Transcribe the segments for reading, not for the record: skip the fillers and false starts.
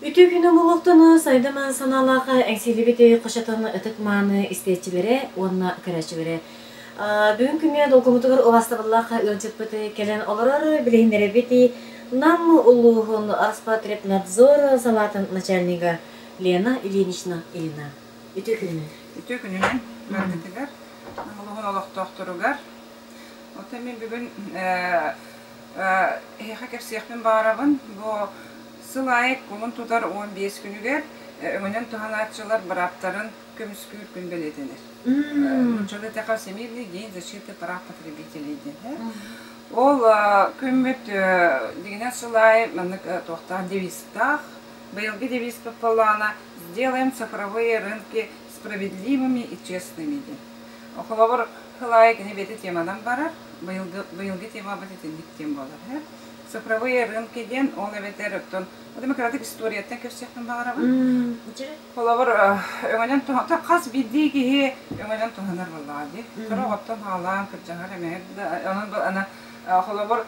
Үтүө күнү булуохтуну сайдама санаалаах эҥсиилибит хочотун ытык-мааны истээччилэрэ уонна көрөөччүлэрэ. Бүгүн күҥҥэ долгумутугар убаастабыллаах ыалдьыппыт кэлэн олорор билиһиннэрэбит Нам улууһун Роспотребнадзор салаатын начальнига Лена Ильинична Ильина. Үтүө күнүнэн. Үтүө күнүнэн барытыгар, Нам улууһун олохтоохторугар. Оттон мин бүгүн эһиэхэ кэпсиэхпин баҕарабын. Бу сыл аайы кулун тутар 15 күнүгэр өҥөнөн туһанааччылар бырааптарын көмүскүүр күн бэлиэтэнэр. Нууччалыы эттэххэ Всемирный день защиты прав потребителей диэн. Ол күммүт дьиҥинэн сыл аайы маннык туохтаах девизтаах. Быйылгы девизпит буоллаҕына «Сделаем цифровые рынки справедливыми и честными» диэн. Холобур, сыл аайы кини бэйэтэ теманан барар. Быйылгы, быйылгы темабыт итинник диэн буолар. Цифровые рынки диэн ол эбэтэр оттон демократик историяттан кэпсиэхпин баҕарабын. Холобур, өҥөнөн туһанар хас биирдии киһи өҥөнөн туһанар буоллаҕа дии. Сорох оттон хаалаан кырдьаҕар эмэһэр да онон ана холобур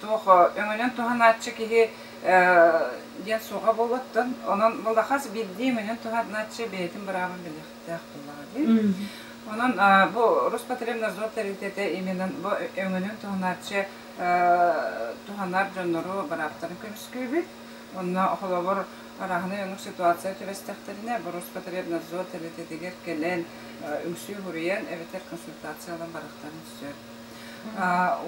туох өҥөнөн туһанааччы киһи диэн суоҕа буолуоттан онон буолла хас биирдии өҥөнөн туһанааччы бэйэтин быраабын билиэхтээх буоллаҕа дии. Онон бу Роспотребнадзор тэрилтэтэ именно бу өҥөнөн туһанааччы туһанар дьоннору бырааптарын көмүскүүбүт. Онно холобур арааһынай оннук ситуация түбэстэхтэринэ бу Роспотребнадзор тэрилтэтигэр кэлэн үҥсүү суруйан эбэтэр консультация ылан барыахтарын сөп.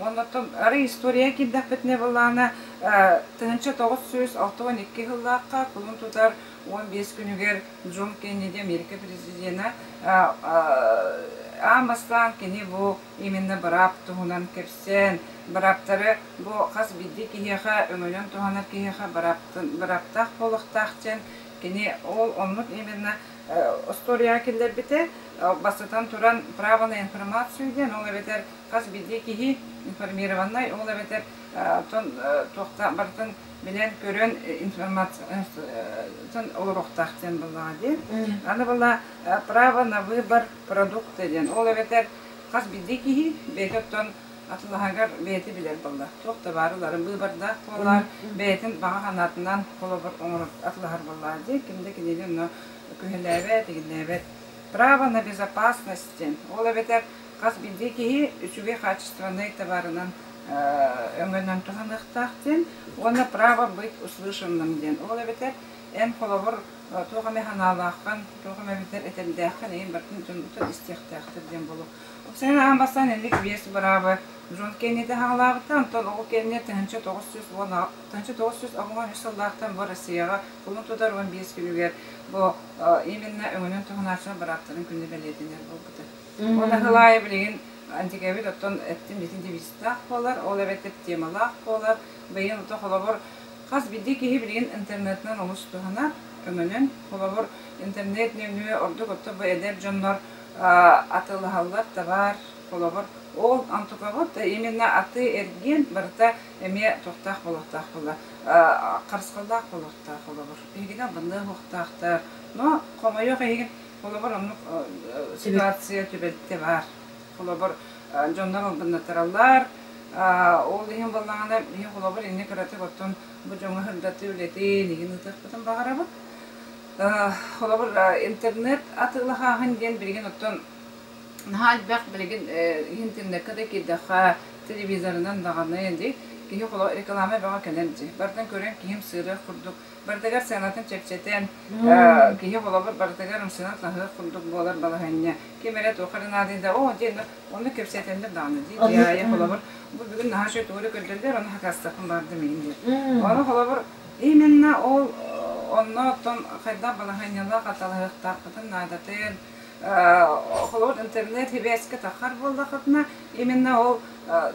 Уонна оттон арай история киирдэхпитинэ былаана 1962 сыллаахха кулун тутар 15 күнүгэр Джон Кеннеди Америка президенэ аан бастаан кини бу именно быраап туһунан кэпсээн, бырааптары бу хас биирдии киһиэхэ өҥөнөн туһанар киһиэхэ бырааптаах буолуохтаах диэн кини ол оннук именно остуоруйаҕа киллэрбитэ. Бастатан туран право на информацию диэн, ол эбэтэр хас биирдии киһи информированнай, ол эбэтэр туохта барытын билэн-көрөн информациятын олоруохтаах диэн буоллаҕа дии. Аны буолла право на выбор продукта диэн. Ол эбэтэр хас биирдии киһи бэйэтэ оттон атылаһыгар бэйэтэ билэр буолла. Туох да баарыларын быыбардаах буолар, бэйэтин баҕа санаатынан холобур оҥорор атылаһар буоллаҕа дии. Ким да кинини онно күһэлээбэт, игиннээбэт. Право на безопасность диэн. Ол эбэтэр хас биирдии киһи үчүгэй хаачыстыбаннай табаарынан өҥөнөн туһаныахтаах диэн уонна право быть услышанным диэн. Ол эбэтэр эн холобур туох эмэ санаалааххын, туох эмэ эбэтэр этэрдээххин эйин барытын дьоннортон истиэхтээхтэр диэн буолуо. Оксана аан бастаан инник биэс быраабы Джон Кеннеди хаҥалаабыта, онтон ол кэннэ 1983 сыллаахтан бу Россияҕа кулун тутар 15 күнүгэр бу именно өҥөнөн туһанааччылар бырааптарын күнэ бэлиэтэнэр буолбута. Уонна сыл аайы билигин антикабит оттон эттим итин девизтаах буолар, ол эбэтэр темалаах буолар. Быйыл ото холобур хас биирдии киһи билигин интернетинэн олус туһанар, өҥөнөн. Холобур, интернет нөҥүө ордук ото бу эдэр дьоннор атыылаһаллар табаар, холобур, ол онтукабыт именно атыы-эргиэн барыта эмиэ туохтаах буолуохтаах буолла, харысхаллаах буолуохтаах холобур. Биһигини албынныа суохтаахтар. Но хомойуох иһин Холобур, оннук ситуация түбэлтэ баар. Холобур, дьоннор албыннатараллар. Ол иһин буоллаҕына, биһи холобур инни кыратык оттон бу дьоҥҥо сырдатыы үлэтин игин ыытыахпытын баҕарабыт. Холобур, интернет атыылаһааһын диэн билигин оттон наһаа элбэх билигин интернеккэ да киирдэххэ телевизорынан даҕаны дии киһи холобур реклама бөҕө кэлэр дии. Барытын көрөн киһим сыырыах курдук барытыгар сыанатын чэпчэтэн, киһи холобур барытыгар ымсыынан хаһыах курдук буолар балаһыанньа. Ким эрэ туох эрэ наадыйда, оо диэн онно кэпсэтэллэр даҕаны дии. Дии холобур, бу бүгүн наһаа үчүгэй тугу эрэ көрдөллөр, ону хакаастахпын баҕардым игин диэн. Ону холобур, именно ол онно оттон хайдах балаһыанньалаах аталаһыахтаахпытын наадатын, холобур, интернет сибээскэ таххар буоллахытына, именно ол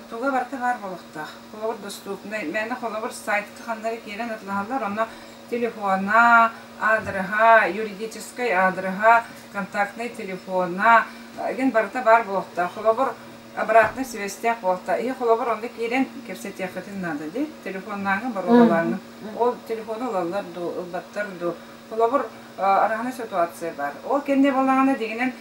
туга барыта баар буолуохтаах. Холобур, доступный. Мээнэ холобур сайтка ханна эрэ киирэн атылаһаллар, онно телефона, аадырыһа, юридическай аадырыһа, контактнай телефона игин барыта баар буолуохтаах. Холобур, обратной связьтээх буолуохтаах. Иһи холобур онно киирэн кэпсэтиэххитин наада дии. Телефоннааҥы, боруобалааҥы. Ол телефону ылаллар дуу, ылбаттар дуу. Холобур, араһына ситуация баар. Ол кэннэ буоллаҕына дигинэн.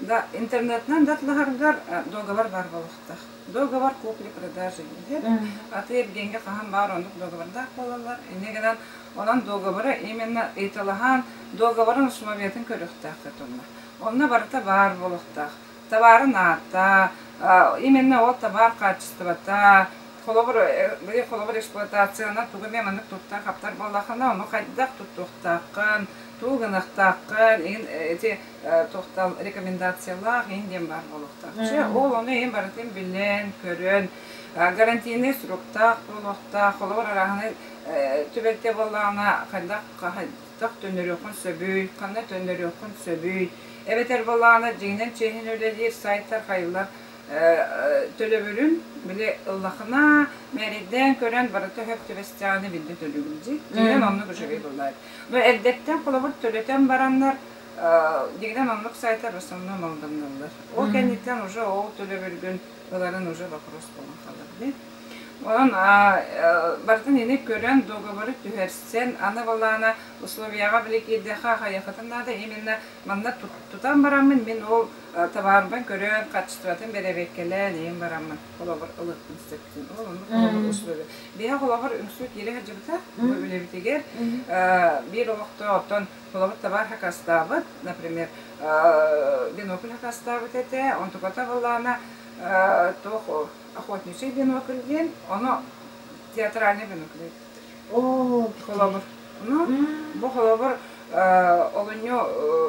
Да, интернетинэн да атылаһаргар договор баар буолуохтаах. Договор купли-продажи диэн. Атыы-эргиэҥҥэ хаһан баар оннук договордаах буолаллар. Инньэ гынан онон договоры именно ыйыталаһан договорын условиятын көрүөхтээххит онно. Онно барыта баар буолуохтаах. Табаарын аата, именно ол табаар хаачыстыбата, холобур, холобур эксплуатациянан тугу эмэ маннык туттар-хаптар буоллаххына, ону хайдах туттуохтааххын, тугу гыныахтааххын, иһин ити туохтал рекомендациялаах иһин диэн баар буолуохтаах. Чэ, ол ону иһин барытын билэн, көрөн, гарантийнай сроктаах буолуохтаах, холобур арааһынай түбэлтэ буоллаҕына хайдах хайдах төннөрүөххүн сөбүй, ханна төннөрүөххүн сөбүй, эбэтэр буоллаҕына дьиҥинэн чиэһин үлэлиир сайтар хайылар төлөбүрүн били ыллахына мээрэйдээн көрөн барыта сөп түбэстэҕинэ биллэ төлүүгүн дии. Дьиҥинэн оннук үчүгэй буоллар. Но эрдэттэн холобур төлөтөн бараннар дьиҥинэн оннук сайтар в основном алданналлар. Ол кэнниттэн уже ол төлөбүргүн ыларын уже вопрос буолан хаалар дии. Онон барытын ини көрөн договоры түһэрсэн аны балаана условияҕа били киирдэххэ хайыаххытын наада именно манна тутан бараммын мин ол табаарбын көрөн качествотын бэрэбиэркэлээн иһин бараммын холобур ылыахпын сөптүн ол оннук холобур условия биһи холобур үҥсүү киирэ сылдьыбыта бу үлэбитигэр биир олохтоох оттон холобур табаар хакастаабыт например бинокль хакастаабыт этэ онтуката буоллаҕына туох охотничий бинокль диэн ону театральный бинокль Оо, холобур ну бу холобур олунньу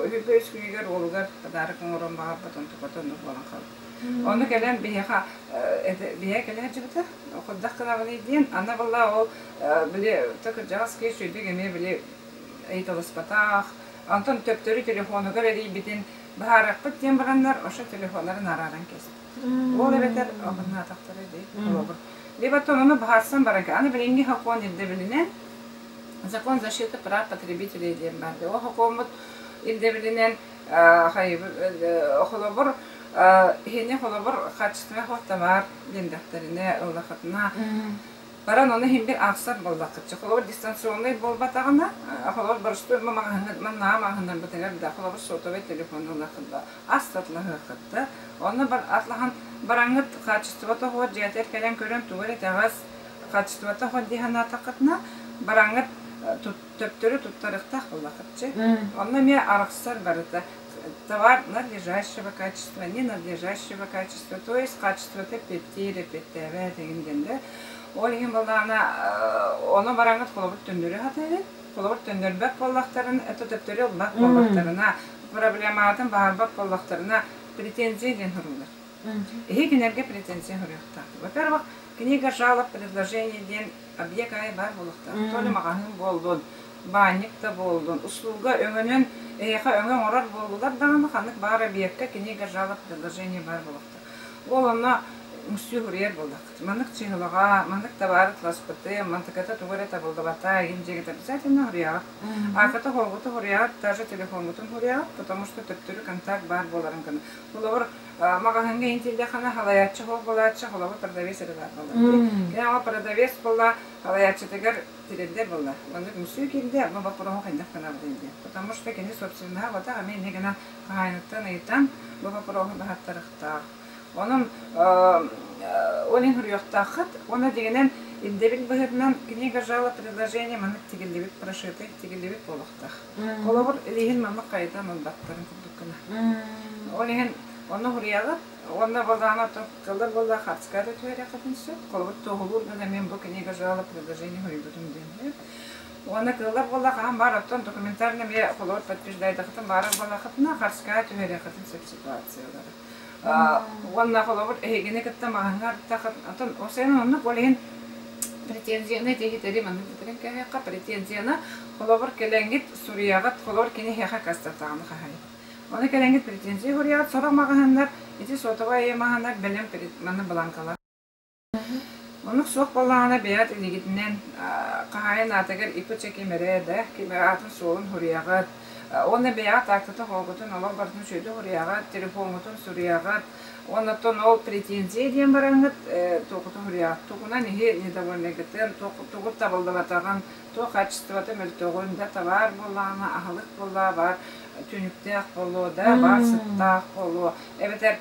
үһү үс күнүгэр уолугар подарок оҥорон баҕарбат онтуката оннук буолан хаалбыт. Ону кэлэн биһиэхэ биһиэхэ кэлэ сылдьыбыта хайдах гынабыный диэн аны буолла ол били кырдьаҕас киһи сүрдүк эмиэ били ыйыталаспатах онтон төптөрү телефонугар эрийбитин быһаарыахпыт диэн бараннар ошо телефоннарын арааран кэспит. Ол эбэтэр обуннаатахтара дии холобур. Либо то ону быһаарсан баран аны билиҥҥи сокуон ирдэбилинэн закон защиты прав потребителей диэн баар. Ол сокуоммут ирдэбилинэн холобур иһини холобур качественный табаар диэндэхтэринэ ыллахытына баран ону иһин бир аахсар буоллаххытчы холобур дистанционный буолбатаҕына холобур боростуой маннаа маҕаһыыннарбытыгар да холобур сотовый телефон ыллаххыт да ас татлаһыаххыт да онно атлаһан бараҥҥыт качествота хоһор дьиэтигэр кэлэн көрөн тугу эрэ итэҕэс качествота хот дии санаатаххытына бараҥҥыт төптөрү туттарыахтаах буоллаххытчы онно эмиэ арахсар барыта товар надлежащего качества не надлежащего качества то есть качествота эппиэттиир эппиэттээбэт игин диэн да ол иһин буоллаҕына ону бараҥҥыт холобур төннөрү сатыыгыт холобур төннөрбөт буоллахтарына это төптөрү ылбат буоллахтарына проблематын баһарбат буоллахтарына претензия диэн суруйар Эһи кинилэргэ претензия суруйуохтаах. Во-первых, книга жалоб, предложений диэн объект аайы баар буолуохтаах. То ли маҕаһыын буоллун, баанньык да буоллун, услуга өҥөнөн эһиэхэ өҥө оҥорор буоллулар даҕаны ханнык баар объекка книга жалоб, предложений баар буолуохтаах. Ол онно үҥсүү суруйар буоллаххыт. Маннык чыһылаҕа, маннык табаары тыласпытым, мантыката тугу эрэ табыллыбата, игин дьиэгит обязательно суруйаҕыт. Ааката хоһугуту суруйаҕыт, даже телефоҥҥутун суруйаҕыт, потому что төптөрү контакт баар буоларын гына. Холобур, маҕаһыыҥҥа иитиллэххинэ халайааччы суох буолааччы, холобур, продавец эрэ баар буолар дии. Кини аҕа продавец буолла, халайааччытыгар тирэллэр буолла. Маннык үҥсүү киирдэ, бу боппуруоһу хайдах гынабытый диэн. Потому что кини собственноһа батах эмиэ инньэ гынан хаһаайыныттан ыйытан бу боппуруоһу быһаттарыахтаах. Онон ол иһин суруйуохтааххыт. Уонна дьиҥинэн ирдэбил быһыытынан книга жалоб предложение маннык тигиллибит прошитый тигиллибит буолуохтаах. Холобур, илииһин маннык хайытан ылбаттарын курдук гына. Ол иһин онно суруйаҕыт уонна боллаҕына оттон кыллар буолла хапска да түһэриэххитин сөп. Холобур, туоһулуур гына мин бу книга жалоб предложение суруйбутум диэн сөп. Уонна кыллар буолла хаһан баар оттон документально эмиэ холобур подтверждайдахытын баарар буоллаххытына харскаа түһэриэххитин сөп ситуациялары. Уонна холобур эһигини кытта маҕаһыҥҥа ардаххыт оттон осен оннук ол иһин претензияны этиһитэри маннык бүтэрэн кээһиэххэ претензияны холобур кэлэҥҥит суруйаҕыт холобур кини эһиэхэ кастатаҕына хаһайын ону кэлэҥҥит претензия суруйаҕыт сорох маҕаһыыннар ити сотовай маҕаһыыннар бэлэм манна бланкалар Оннук суох буоллаҕына бэйэҕит илиигитинэн хаһаайын аатыгар ипоча ким эрэ да ким эрэ аатын-суолун суруйаҕыт уонна бэйэҕит ааккытын-хоһугутун олох барытын үчүгэйдик суруйаҕыт, телефоҥҥутун суруйаҕыт. Оннуттан ол претензия диэн бараҥҥыт туохутун суруйаҕыт. Тугунан иһи недовольныйгытын, тугут табыллыбатаҕын, туох качествота мөлтөҕүн, да табаар буоллаҕына, аһылык буоллаҕа баар түнүктээх буолуо, да баар сыттаах буолуо. Эбэтэр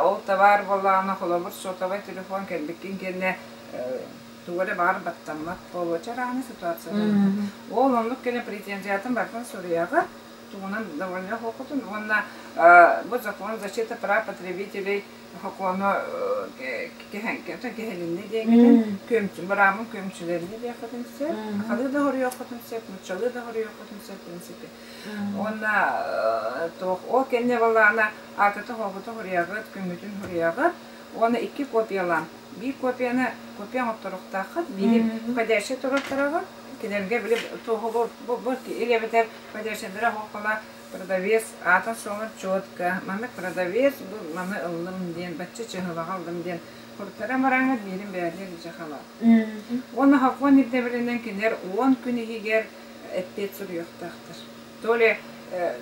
ол табаар буоллаҕына, холобур, сотовай телефон кэлбиккин кэннэ тугу эрэ баар баттаммат буолуо. Чарааны ситуация. Ол оннук кэлэн претензиятын барытын суруйаҕыт. Тугунан довольна хоокутун уонна бу закон защита прав потребителей сокуону кэһилиннэ диэҥҥитин көмчү быраабын көмчүлэринэ диэххитин сөп, сахалыы да хоруйуоххутун сөп, нууччалыы да хоруйуоххутун сөп, в принципе. Уонна туох ол кэннэ балаана аакыты хоокуту хоруйаҕыт, күҥҥүтүн хоруйаҕыт уонна икки копиялаан биир копияны копия оҥотторуохтааххыт, биири входящий туруортараҕыт, кинилэргэ били туоһу бу бу или эбэтэр входящийдара хоокула продавец аатын-суолун четко маннык продавец бу маны ыллым диэн бачча чыһылаҕа ыллым диэн куруттара бараҥҥыт биирин бэйэлиир дьахала. Уонна сокуон ирдэбилинэн кинилэр 10 күн иһигэр эппиэт суруйуохтаахтар. То ли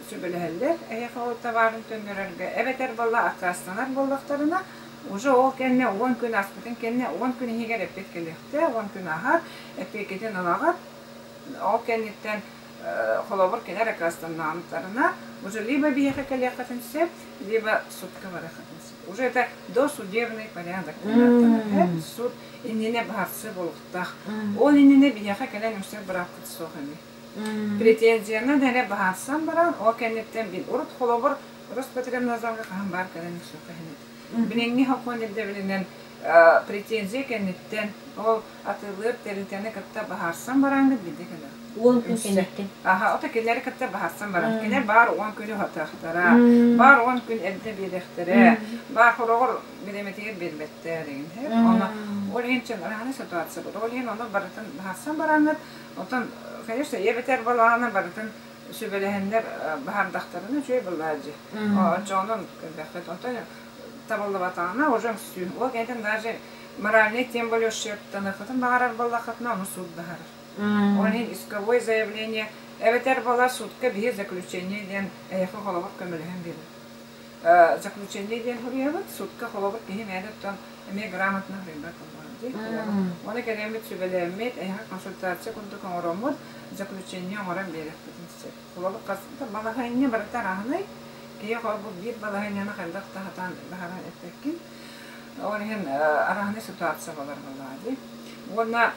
сүбэлэһэллэр эһиэхэ ол табаарын төннөрөргө эбэтэр буолла аккаастанар буоллахтарына уже ол кэннэ 10 күн ааспытын кэннэ 10 күн иһигэр эппиэт кэлиэхтээх, 10 күн ааһар, эппиэккитин ылаҕыт. Ол кэнниттэн холобур кинилэр аккаастаннаҕыттарына уже либо биһиэхэ кэлиэххитин сөп, либо судка барыаххытын сөп. Уже это досудебный порядок суд иннинэ быһаарсыы буолуохтаах. Ол иннинэ биһиэхэ кэлэн үксүн бырааппыт суох эми. Претензияны эрэ быһаарсан баран, ол кэнниттэн бил урут холобур Роспотребнадзорга хаһан баар кэлэн үксүөххэ иһин Билиҥҥи сокуон ирдэбилинэн претензия кэнниттэн ол атыылыыр тэрилтэни кытта быһаарсан бараҥҥыт биирдэ кэлэр. 10 күн кэнниттэн. Аха, ото кинилэри кытта быһаарсан баран. Кинилэр баар 10 күнү уһатыахтара, баар 10 күн эрдэ биэриэхтэрэ, баар хороҕор бириэмэтигэр биэрбэттэр игин. Ону ол иһин чын ситуация буолар. Ол иһин ону барытын быһаарсан бараҥҥыт, оттон, конечно, эбэтэр балаҕана барытын сүбэлэһэннэр быһаардахтарына үчүгэй буоллаадьы. Оччоҕунан көрбөххүт. Онтон табыллыбатаҕына уже үҥсүү. Ол кэнниттэн даже моральный тем более ущербтаныаххытын баҕарар буоллаххытына ону суут быһаарар. Ол иһин исковое заявление эбэтэр буолар судка биһи заключение диэн эһиэхэ холобур көмөлөһөн биэрэр. Заключение диэн суруйабыт, судка холобур киһи мээнэ оттон эмиэ грамотно суруйбат буоллаҕа дии. Оны кэлэммит сүбэлээммит, эһиэхэ консультация курдук оҥороммут, заключение оҥорон биэриэхпитин сөп. Холобур, хас балаһыанньа барыта араһынай, киһи холобур биир балаһыанньаны хайдах да сатаан баһаран эппэккин. Ол иһин араһынай ситуация буолар буоллаҕа дии. Уонна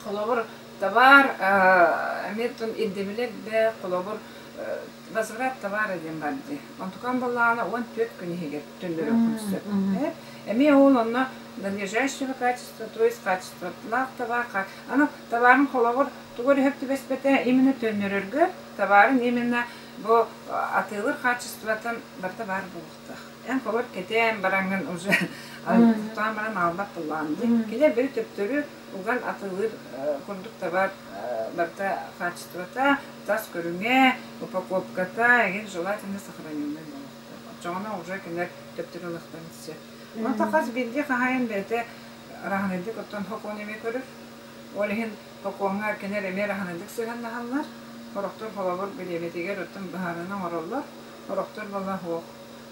холобур, табаар эмиэ ирдэбилэ элбэх, холобур, возврат товара диэн бар дии. Онтукан буоллаҕына 14 күн иһигэр төннөрүөххүн сөп. Эмиэ ол онно надлежащего качества, то есть качестволаах товар, аны табаарын холобур тугу эрэ сөп түбэспэтэ именно төннөрөргө табаарын именно бу атыылыыр качествотын барыта баар буолуохтаах. Эн холобур кэтээн бараҥҥын уже тутаан баран аалбат буоллаҕын дии. Килэр били төптөрү уган атыылыыр курдук табаар барыта качествота, тас көрүҥэ, упаковката эҥин желательно сохраненный буолуохтаах. Оччоҕуна уже кинилэр төптөрү ылыахтарын сөп. Онто хас биирдии хаһаайын бэйэтэ раһыныйдык оттон сокуон эмиэ көрөр. Ол иһин сокуоҥҥа кинилэр эмиэ раһыныйдык сыһыаннаһаллар. Сорохтор холобур бириэмэтигэр оттон быһаарыыны оҥороллор, сорохтор буолла суох.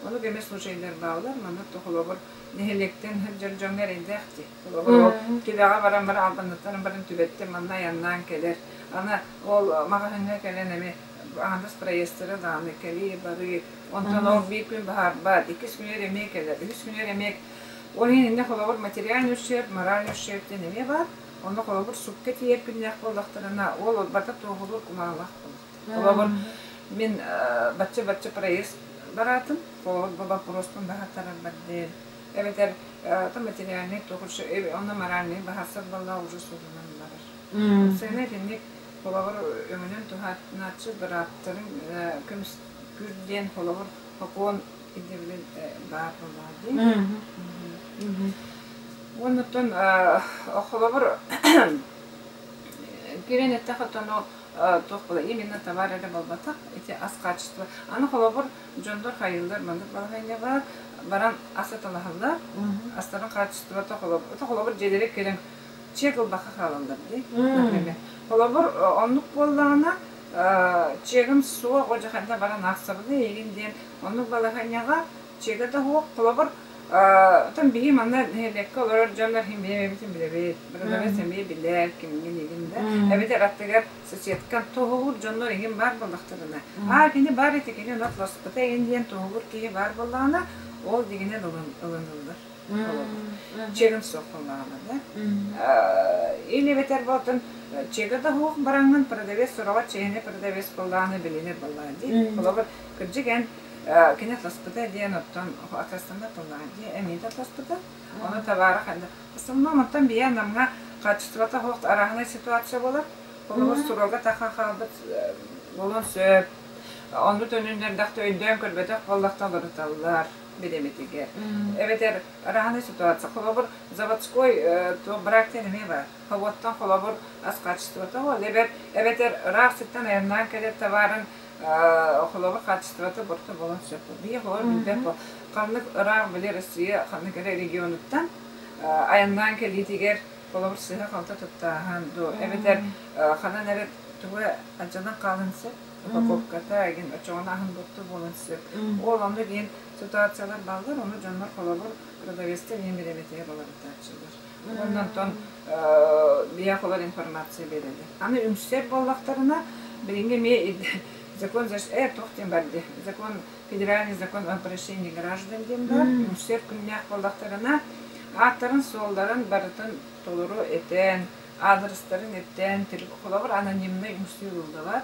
Оннук эмиэ случайдар бааллар. Манна холобур нэһилиэктэн сылдьар дьоҥҥо эрэйдээх дии. Холобур ол түбэҕэ баран баран Алданыттан баран түбэттэн манна айаннаан кэлэр. Аны ол маҕаһыыҥҥа кэлэн эмиэ аҥардас проездтара даҕаны кэлии-барыы. Онтон ол биир күн баһаарбат, иккис күнүгэр эмиэ кэлэр, үһүс күнүгэр эмиэ Ол иһин иннэ холобур материальный ущерб, моральный ущерб диэн эмиэ баар. Онно холобур сукка тиийэр күннээх буоллахтарына, ол барыта туоһулуур кумаалаах буолар. Холобур, мин бачча-бачча проезд бараатым, холобур бу боппуруоспун баһаттарарбар диэн, эбэтэр материальный туох онно моральный баһарсар буолла уже суутунан барар. Сыана итинник холобур өҥөнөн туһанааччы бырааптарын көмүскүүр диэн холобур сокуон ирдэбилин баар буоллаҕа дии. Уоннуттан холобур кирэн эттэхэ отону туох була именно товар эрэ буолбатах ити ас качество аны холобур дьоннор хайыыллар маннык балаһыанньа баар баран ас аталаһаллар астарын качествота холобур дьиэлэрэ кэлэн чек ылбакка хаалаллар дии например холобур оннук буоллаҕына чегым суох ол дьэ ханна баран аахсабыный игин диэн оннук балаһыанньаҕа. Чиэгэ да суох. Холобур, оттон биһи манна нэһилиэккэ олорор дьоннор иһин бэйэбитин билэбит. Продавец эмиэ билэр, кимҥин игин да. Эбэтэр аттыгар соседка туоһулуур дьоннор игин баар буоллахтарына, аа кини бар ити кини онно атласпыта игин диэн туоһулуур киһи баар буоллаҕына, ол дигинэн ылыныллар. Холобур. Чегин суох буоллаҕына да. Или эбэтэр буолтун чега да суох бараҥҥын продавец сураҕа чиэһинэй продавец буоллаҕына билинэр буоллаҕа дии. Холобур, кырдьык эн кини атласпыта диэн оттон атластанар буоллаҕа дии эмиэ да атласпыта. Ону табаара ханна основном оттон бийэ намҥа качествота суох арааһынай ситуация буолар. Холобур, суруга таха хаалбыт буолуон сөп. Онну төнүннэрдэхтэ өйдөөн көрбөтөх буоллахта уларыталлар бириэмэтигэр. Эбэтэр арааһынай ситуация. Холобур, заводской брак диэн эмиэ баар. Хобуоттан холобур ас качествота ол эбэтэр ыраах сиртэн айаннаан кэлэр табаарын холобур качествота бурта буолан сөп. Биһи холобур билбэт бу ханнык ыраах били Россия ханнык эрэ регионуттан айаннаан кэлиитигэр холобур сыыһа-халта туттааһын ду эбэтэр ханан эрэ туга алдьанан хаалан сөп упаковката эгин очоҕун аһын бутту буолан сөп. Ол онно диэн ситуациялар бааллар, ону дьоннор холобур продавецтар ийэм бириэмэтигэр уларытааччылар. Уонна онтон биһиэхэ информация биэрэллэр. Аны үҥсэр буоллахтарына, билиҥҥи эмиэ закон туох диэн бар дии, закон федеральный закон о обращении граждан диэн бар. Үҥсэр күннээх буоллахтарына, ааттарын-суолларын барытын толору этэн, аадырыстарын этэн, холобур анонимнай үҥсүү ылыллыбат.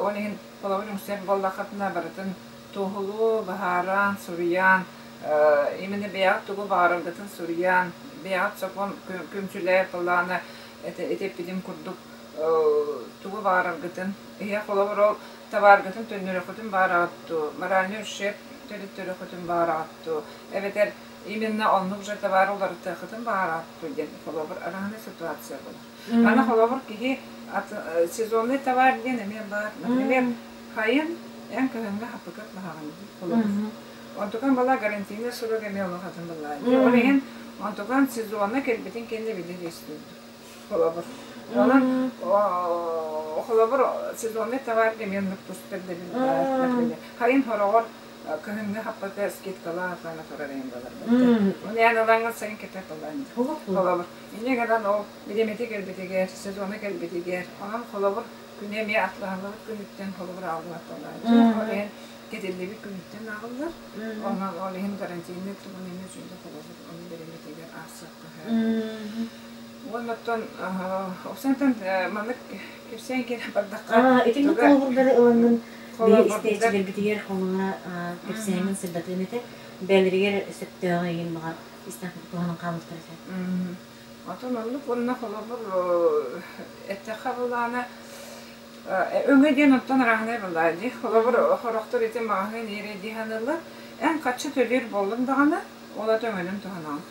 Ол иһин холобур үҥсэр буоллаххытына барытын туоһулуу, быһааран, суруйан, именно бэйэҕит тугу баҕараргытын суруйан, бэйэҕит сокуон күмчүлээх былаана этиппитим курдук тугу баҕараргытын, иһэ холобур ол табааргытын төннөрөххүтүн баҕараҕыт дуу, моральный ущерб төлөттөрөххүтүн баҕараҕыт дуу, эбэтэр именно оннук же товары уларытыаххытын баҕараҕыт дуу диэн холобур араһынай ситуация буолар. Аны холобур киһи сезонный товар диэн эмиэ баар. Например, хайын эн кыһыҥҥы хаппыкат баһаҕын дии холобур. Онтукан бала гарантийный срок эмиэ улахатын былаа. Ол иһин онтукан сезонна кэлбитин кэннэ билэр истибит. Холобур. Онон холобур сезонный товар эмиэ оннук туспа баар. Например, хайын хороҕор кыһыҥҥы хаппата скидкалаах атлана турар эҥин балар. Оны эн ылаҥҥын сайын кэтэ тылан. Холобур. Инньэ гынан ол бириэмэтэ кэлбитигэр, сезона кэлбитигэр, онон холобур күнэ эмиэ атлаһыллыбыт күнүттэн холобур ааллыбат буолааччы. Ол иһин кэтиллибит күнүттэн ааҕыллар. Онон ол иһин карантиннай тугун эмиэ үчүгэй холобур ону бириэмэтигэр аахсыахха сөп. Уонна оттон Оксантан маннык кэпсээн кэлэн бардахха Итинник холобурдары ылаҥҥын биһи истээччилэрбитигэр холобура кэпсээҥҥин сырдатыан этэ. Бэйэлэригэр сөптөөҕү эйигин баҕар истэн туһанан хаалыахтар этэ. Отон оннук уонна холобур эттэххэ былаана Өҥө диэн оттон арааһынай буоллаҕа дии. Холобур, сорохтор ити маҕаһыын иирэ дии саныыллар. Эн хаччы төлүүр буоллуҥ даҕаны, ол аты өҥөнөн туһанаҕын.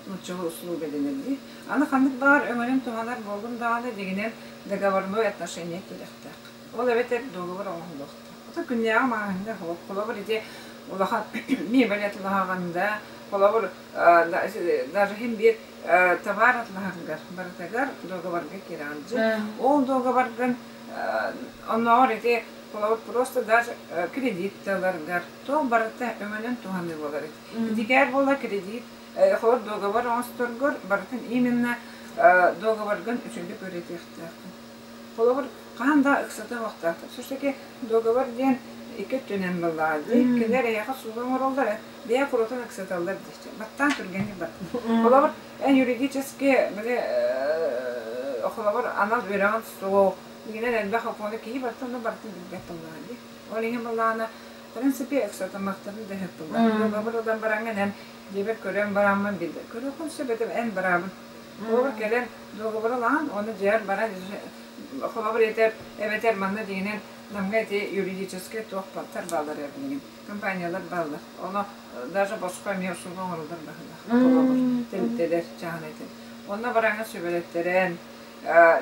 Нууччалыы услуга дэнэр дии. Аны ханнык баҕар өҥөнөн туһанар буоллуҥ даҕаны, дьиҥинэн договорной отношение киириэхтээх. Ол эбэтэр договор оҥоһуллуохтаах. Ото күннээҕи маҕаһыыҥҥа холобур ити улахан мебель атылаһаҕын да, холобур, даже иһин биир товар атылаһаргар барытыгар договорга киирэҕин дьэ. Ол договоргын оннооҕор ити холобур просто даже кредит ыларгар туох барыта өҥөнөн туһаныы буолар эти. Итикээр буола кредит холобур договор оҥосторгор барытын именно договоргын үчүгдүк үөрэтиэхтээххин. Холобур, хаһан да ыксата уохтаахтар. Все-таки договор диэн икки өттүнэн буоллаҕа дии. Кинилэр эйиэхэ сууга оҥороллор, бэйэ курутун ыксаталлар диэччи. Баттаан түргэнник бат. Холобур, эн юридически били холобур анал үөрэҕин суох, игинэн элбэх окуону киһи барыта онно барытын билбэт буоллаҕа дии. Ол иһин буоллаҕына, в принципе, ыксатымахтарын да сөп буоллаҕа. Договор ылан бараҥҥын эн дьиэбэр көрөн бараммын билбэт. Көрүөххүн сөп этим, эн быраабын. Холобур, кэлэн договор ылаҕын, уонна дьиэҕэр баран холобур этэр, эбэтэр манна дьиҥинэн Намҥа ити юридическай туох баттар бааллар билигин, компаниялар бааллар. Ону даже босхо эмиэ услуга оҥороллор быһыылаах. Холобур, тэрилтэлэр, чааһынай Онно бараҥҥа сүбэлэттэрэн,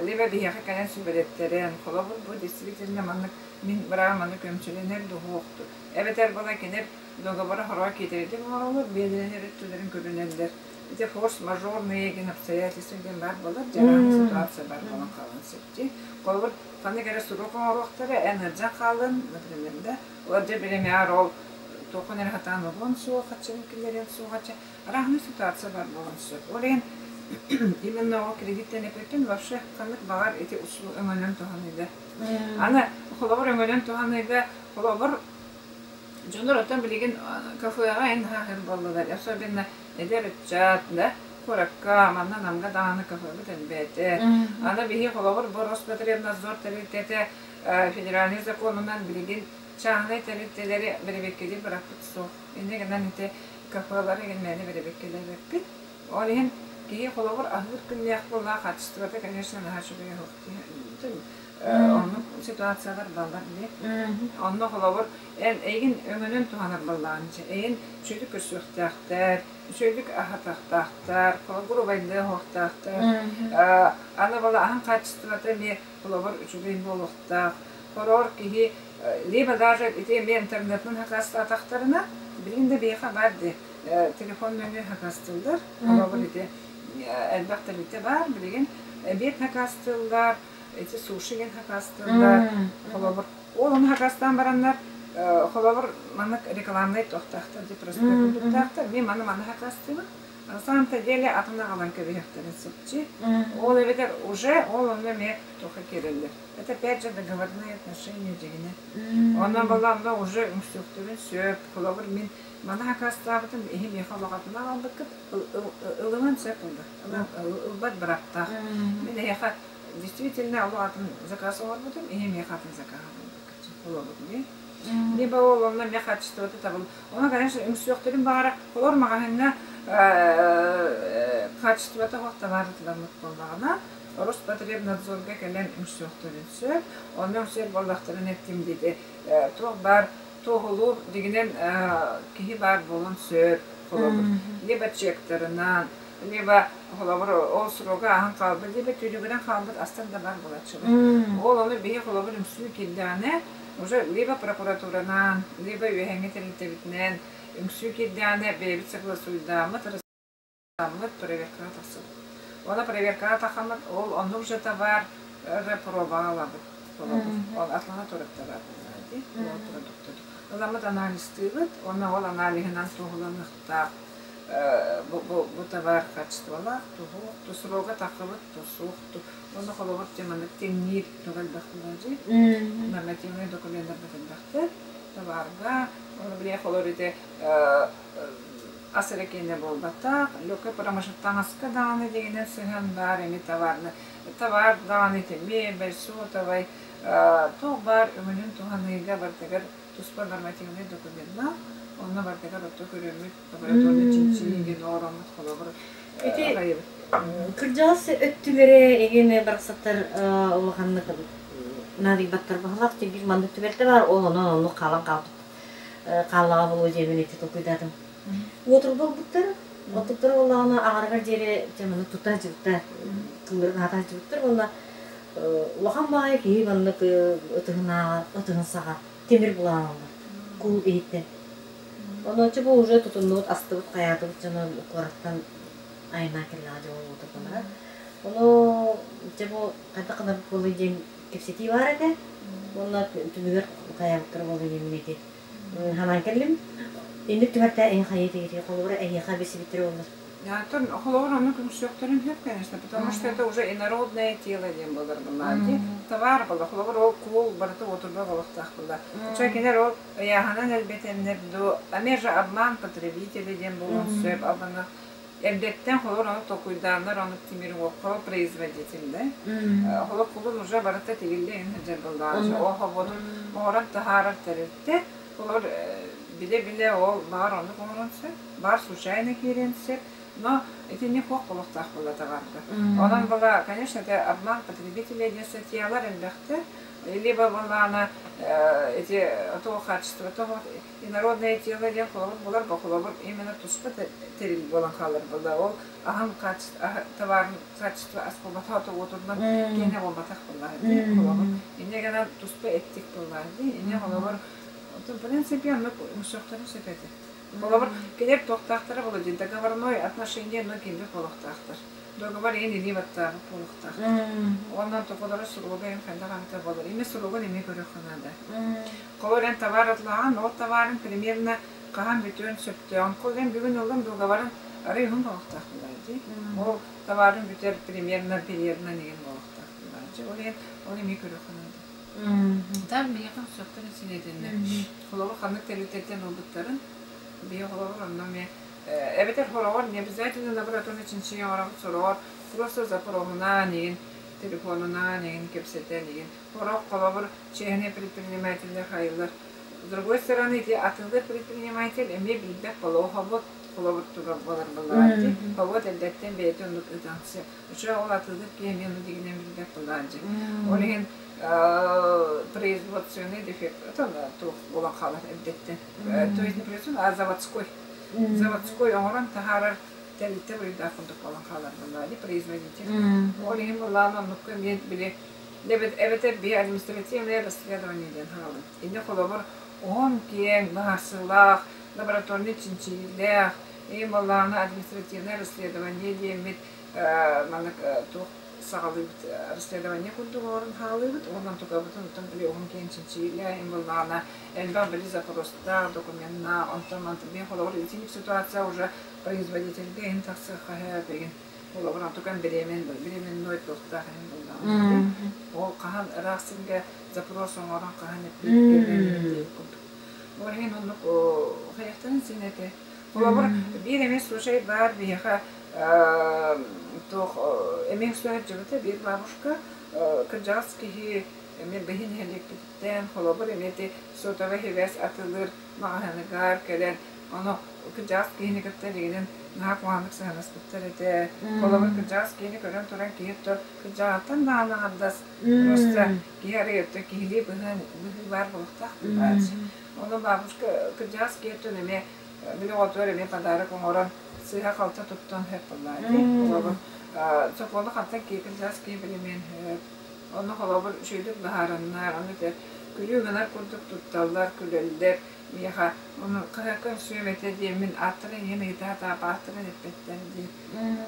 либо биһиэхэ кэлэн сүбэлэттэрэн, холобур, бу действительно маннык мин быраабым маны көмсүлэнэр дуһуохту. Эбэтэр була кинер договора хороҕо киитэрдик оҥороллор, биэлэрин өттүлэрин көрүнэллэр. Ити форс-мажорные диэн обстоятельства диэн баар буолар, дьараан ситуация баар буолан хаалан сөп дии. Холобур, ханнык эрэ сурук оҥоруохтара, эн ыалдьан хааллын, например, да, ол дьэ биримээр ол Туоххун эрэ сатаан ылыан суох, харчыгын киллэриэн суох, разные ситуация бар буолан сөп. Ол иһин именно ол кредиттэн эппиппин вообще ханнык баҕар ити өҥөнөн туһаныыга. Аны холобур өҥөнөн туһаныыга холобур дьоннор оттон билигин кафеҕа эн хаһыр буоллулар, особенно эдэр ыччат да куоракка манна Намга даҕаны кафебыт элбээтэ. Аны биһи холобур бу Роспотребнадзор тэрилтэтэ федеральный законунан билигин чааһынай тэрилтэлэри бэрэбиэркэлиир бырааппыт суох. Инньэ гынан ити кафелары мээнэ бэрэбиэркэлээбэппит. Ол иһин киһи холобур аһыыр күннээх буоллаах хаачыстыбата, конечно, наһаа үчүгэй оһох оннук ситуациялар бааллар дии. Онно холобур эн эйигин өҥөнөн туһанар буоллаҕын эйин үчүгэйдик көрсүөхтээхтэр, үчүгэйдик аһатыахтаахтар, холобур убайдыа оһуохтаахтар. Аны буола аһын хаачыстыбата эмиэ холобур үчүгэй буолуохтаах. Хороор киһи либо даже ити эмиэ интернетинэн хакаастаатахтарына, билигин да биһиэхэ баар дии, телефон нөҥүө хакаастыыллар. Холобур ити элбэх тэрилтэ баар билигин эбиэт хакаастыыллар, ити суши диэн хакаастыыллар. Холобур, ол ону хакаастаан бараннар, холобур, маннык рекламнай туохтаахтар дии, проспект курдуктаахтар. Мен маны маны хакаастыыбын. На самом-то деле атын аҕалан кэбиһиэхтэрин сөпчү. Ол эбэтэр уже ол онно эмиэ туохха киирэллэр. Это опять же договорные отношения дьигинэ. Онон баламда уже үҥсүөхтэрин сөп. Холобур, мин маны хакаастаабытым иһи миэхэ олоҕотуна аҕалбыккыт ылыман сөп ылла. Ылбат быраптаах. Мин эһиэхэ действительно олох атын заказ оҥорбутум, иһи миэхэ атын заказ оҥорбуккут. Холобур, дии. Либо ол онно эмиэ качествота табыл. Ону, конечно, үҥсүөхтэрин баҕара, холор маҕаһыыҥҥа качествота суох товар ытыламмыт буоллаҕына, Роспотребнадзорга кэлэн үҥсүөхтэрин сөп. Онно үҥсүөр буоллахтарын эттим диэти туох баар туоһулуур дигинэн киһи баар буолуон сөп холобур. Либо чектарынан, либо холобур ол срога ааһан хаалбыт, либо түлүгүрэн хаалбыт астар да баар буолааччылар. Ол ону биһи холобур үҥсүү киирдэҕинэ уже либо прокуратуранан, либо үөһэҥҥи тэрилтэбитинэн үҥсүү киирдэҕинэ бэйэбит согласуйдааммыт проверкаҕа тахсыбыт. Уонна проверкаҕа тахаммыт, ол оннук же товар пробаҕа ылабыт. Ол атлана турар товар дии, ол продуктары. Ыламмыт анализтыыбыт, уонна ол аналиһынан туоһуланыахтаах бу товар качестволаах, туһуох, ту срога тахыбыт, тусуох, уонна холобур маннык тэҥниир туга элбэх буолар нормативный докуменнар элбэхтэр товарга, били холор ити ас эрэ киэнэ буолбатах, легкай промышленность таҥаска даҕаны дигинэн сыһыан баар эми товарны товар даҕаны ити мебель, сотовай туох баар өҥөнүн туһаныыга барытыгар туспа нормативнай докуменнаах, онно барытыгар отто көрөммүт лабораторный чинчийиигэ оҥороммут холобур Ити кырдьаҕас өттүлэрэ эҥин барахсаттар улаханнык наадыйбаттар баһылаах биир маннык түбэлтэ баар ол онон оннук хаалан хаалбыт хааллаҕа буолуо диэмин ити толкуйдаатым. Уотурба ылбыттар, оттуктара буоллаҕына аҕарыгар диэри дьэ маннык тута сылдьыбыттар, тылларын аһата сылдьыбыттар уонна улахан баҕайы киһи маннык ытыһынааҕар ытыһын саҕа тимир булаан ылла куул иһиттэн. Онуоча бу уже тутуннубут, астыбыт, хайаатыбыт дьоно куораттан айаннаан кэллэҕэ дьэ ол уотурбалара. Ону дьэ бу хайдах гынарбыт буолуой диэн кэпсэтии баар этэ. Уонна түмүгэр хайаабыттара буолуой диэммин ити санаан кэллим. Инник түбэлтэ эйин хайыы тигитий холобура эһиэхэ билсибиттэрэ буоллар. Антон, холобур, ону көмүсүөхтэрин сөп, конечно, потому что это уже инородное тело диэн буолар былаан. Товар была, холобур, ол куул барыта уотурба болохтаах была. Ча кинер ол ыйааһынан элбэтэннэр ду, аме же обман потребителя диэн буолуон сөп, албанах эрдэттэн холобур ону толкуйдааннар ону тимир уокка производитель да. Холобур кулун уже барыта тигиллэ ин сылдьар былаан. Ол хоботун оҥорон таһаарар тэрилтэ Олор билэ-билэ ол баар оннук оҥорон сөп, баар случайно киириэн сөп, но итини хуох буолуохтаах буолла товарга. Онон была, конечно, это обман потребителей диэн статьялар элбэхтэр. Либо была эти того качества, того инородное тело диэн холобур булар, бу холобур именно туспа тэрил буолан хаалар буолла. Ол аһын качество, товарын качество ас буолбатах, отугутунан киэнэ буолбатах буолла дии холобур. Инне гынан туспа эттик буолла дии. Инне холобур в принципе, оннук үҥсүөхтэрин сөп этэ. Холобур, кинилэр туохтаахтара буолуо дии, договорной отношение но киирбит буолуохтаахтар. Договор иһин илии баттаабыт буолуохтаахтар. Онон токолоро суруга эн хайдах эбитэ буолар. Ими суругун эмиэ көрүөххэ наада. Холобур, эн товар атлааҕын, ол товарын примерно Хаһан бүтүөн сөптөөҕүн. Ол бүгүн ыллым дуогабарын арай уһун буолуохтаах буолар дии. Ол товарын бүтэр примерно периодынан игин буолуохтаах буолар. Ол иһин ол эмиэ көрүөххэ наада. Там миэхэ сөптөн синэтиннэ. Холобур ханнык тэрилтэттэн ылбыттарын биһи холобур онно эмиэ эбэтэр хороҕор не обязательно лабораторный чинчийэ оҥоробут сороҕор просто запроһунаан игин телефонунаан игин кэпсэтэн игин хорох холобур чиэһинэй предпринимателлэр хайыллар. С другой стороны, ити атыылыыр предприниматель эмиэ билбэт болоохобут холобур туга буолар буолааччы. Хобот эрдэттэн бэйэтэ оннук ыытан сөп. Үчүгэй ол атыылыыр киһи эмиэ ону дигинэн билбэт буолааччы. Ол иһин производственный дефект это туох буолан хаалар эрдэттэн. То есть не производственный, а заводской. Заводской оҥорон таһаарар тэрилтэ буруйдаах курдук буолан хаалар буоллаҕа производитель. Ол иһин буоллаҕына оннукка эмиэ били эбэтэр биһи административное расследование диэн хаалын. Инде холобур уһун киэҥ быһаарсыылаах лабораторнай чинчийиилээх ийэм буоллаҕына административное расследование диэммит маннык туох саҕалыыбыт расследование курдук оҥорон хаалыыбыт уонна онтукабытын оттон били уһун киэҥ чинчийиилээх ийэм буоллаҕына элбэх били запростаах докуменнаах онтон мантан биир холобур итинник ситуация уже производительгэ иһин тахсыахха сөп игин холобур онтукан беремен беременной туохтаах иһин буоллаҕына ол хаһан ыраах сиргэ запрос оҥорон хаһан эппиэт курдук. Ол иһин оннук хайахтарын син этэ. Холобур, биир эмиэ случай баар биһиэхэ туох эмиэ сылдьыбыта биир бабушка кырдьаҕас киһи эмиэ бэһин нэһилиэкпититтэн холобур эмиэ ити сотовый сибээс атылыыр маҕаһыыныгар кэлэн ону кырдьаҕас киһини кытта илигинэн наһаа куһаҕаннык сыһыаннаспыттар этэ. Холобур, кырдьаҕас киһини көрөн туран киһи кырдьаҕаттан даҕаны аҥардас просто киһи арый өттө киһилии быһыы быһыы баар буолуохтаах бааччы. Ону бабушка кырдьаҕас киһи өттүн эмиэ били оҕотугар эмиэ подарок оҥорон сыыһа-халты туттан сөп буоллаа дии. Холобур, сокуону хантан киһи кырдьаҕас киһи билимиэн сөп. Онно холобур үчүгэйдик быһаарыннар, ону этэ күлүү гынар курдук тутталлар, күлэллэр. Миэхэ ону хаһыакка үҥсүөм этэ диэммин ааттарын иһин ыйытаатаап ааттарын эппэттэр диир.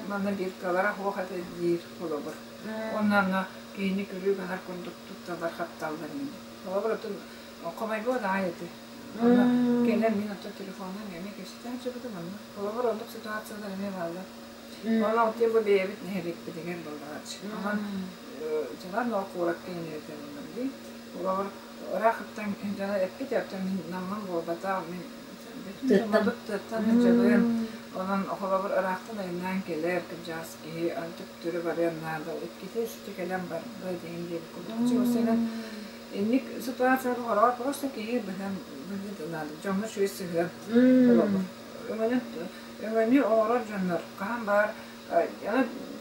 Манна биркалара суох этэ диир холобур. Уонна онно киһини күлүү гынар курдук тутталлар хапталлар ини. Холобур отун хомойбуот аҕай этэ. Онно кэлэн мин оттон телефонунан эмиэ кэпсэтэн сылдьыбытым онно. Холобур оннук ситуациялар эмиэ бааллар. Онон оттон бу бэйэбит нэһилиэкпитигэр буоллаҕаччы. Онон дьылан ол куоракка иҥэритэр дии. Холобур ыраахыттан дьоно эппит оттон мин наммын буолбатах мин Тыаттан. тыаттан сылдьабын. Онон холобур ыраахтан айаннаан кэлэр кырдьаҕас киһи антык түрү барыан наада иккитэ үстэ кэлэн барда диэн диэбит курдук. Чугасынан инник ситуацияга хороҕор просто киһи быһан быһыы наада дьоҥҥо үчүгэй сыһыан холобур. Өҥөнү өҥөнү оҥорор дьоннор хаһан баар